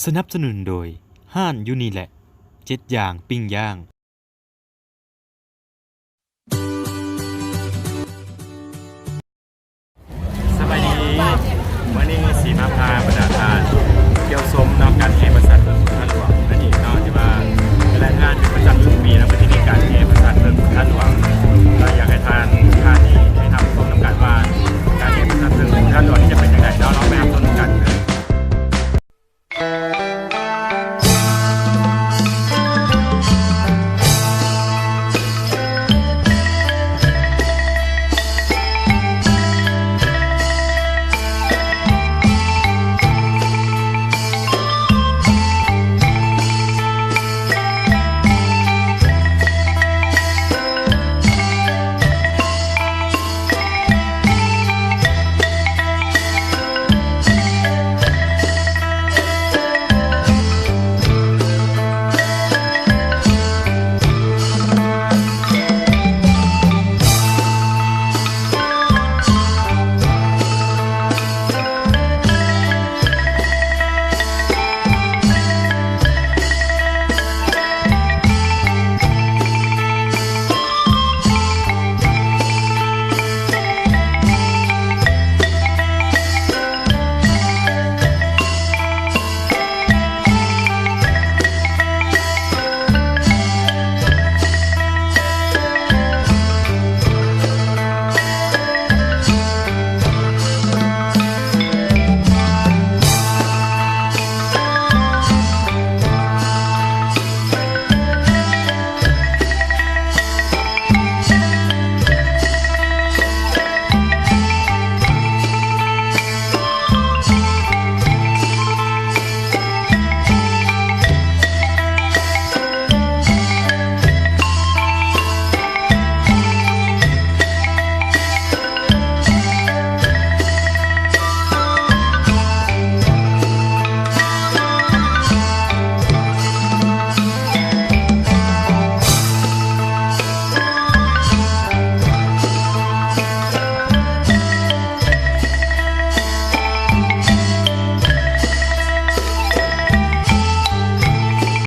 ສະໜັບສະໜູນໂດຍ ຮ້ານຢູ່ນີ້ແຫຼະ ເຈັດຢ່າງ ປີ້ງຍ່າງ. ສະບາຍດີ ມື້ນີ້ຊິມາພາບັນດາທ່ານທ່ຽວຊົມເນາະ ການແຫ່ປາສາດເພິ່ງທາດຫຼວງນັ້ນເອງເນາະ ທີ່ວ່າແຕ່ລະງານເປັນປະຈຳທຸກປີເນາະ ເພິ່ນຈະມີການແຫ່ປາສາດເພິ່ງທາດຫຼວງ. ກໍຢາກໃຫ້ທ່ານ ທ່ານນີ້ໄດ້ຮັບຊົມນຳກັນວ່າ ການແຫ່ປາສາດເພິ່ງທາດຫຼວງນີ້ຈະເປັນຈັ່ງໃດເນາະ ລອງ